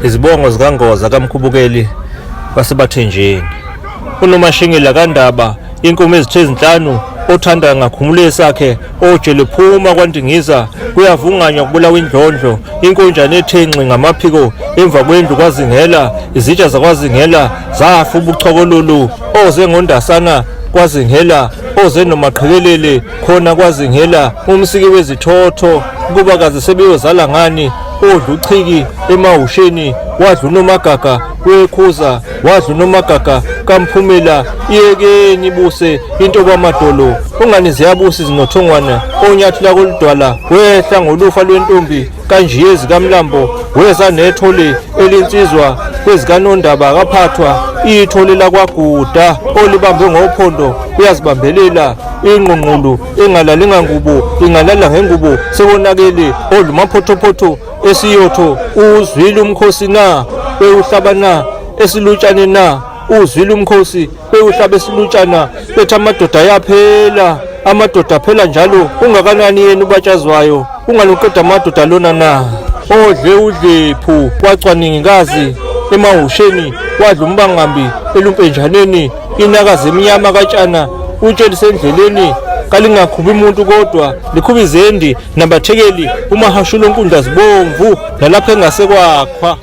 Izibongo zikaNgoza kaMkhubukeli waseBathenjini. UNomashingila kaNdaba, inkomo ezithe ezinhlanu, othanda ngakhumula esakhe, ojele phuma kwaNdingiza, kuyavunganywa kubulawa indlondlo, inkonjane ethe nxi ngamaphiko emva kwendlu kwaZingela, izitsha zakwaZingela zafa ubuchokololu, oze ngondasana kwaZingela, oze nomaqhikelele khona kwaZingela, umsiki wezithotho, kuba kaze sebeyozala ngani, odla uchiki emahusheni, wadla uNomagaga wekhuza, wadla uNomagaga kamphumela, iyekeni ibuse into kwamadolo, ungani ziyabusa izinothongwana, onyathela koludwala, wehla ngolufa lwentombi kanjiyezi kamlambo, weza nethole elinsizwa kwezikanondaba akaphathwa, ithole lakwaGuda olibambe ngophondo uyazibambelela, ingqungqulu engalali ngangubo ingalala ngengubo sekonakele, odla umaphothophotho esiyotho, uzwile umkhosi na bewuhlaba na esilutshane na, uzwile umkhosi bewuhlaba esilutshana, bethi amadoda ayaphela, amadoda aphela njalo, ungakanani yena ubatshazwayo, ungaluqeda amadoda lona na, odle udlephu kwacwaningikazi emahusheni, wadla umbangambi elumpenjaneni, inakazi emnyama katshana, utshelise endleleni, kalingakhubi umuntu kodwa likhuba izendi nabathekeli, umahashulo nkundla zibomvu nalapho engasekwakhwa.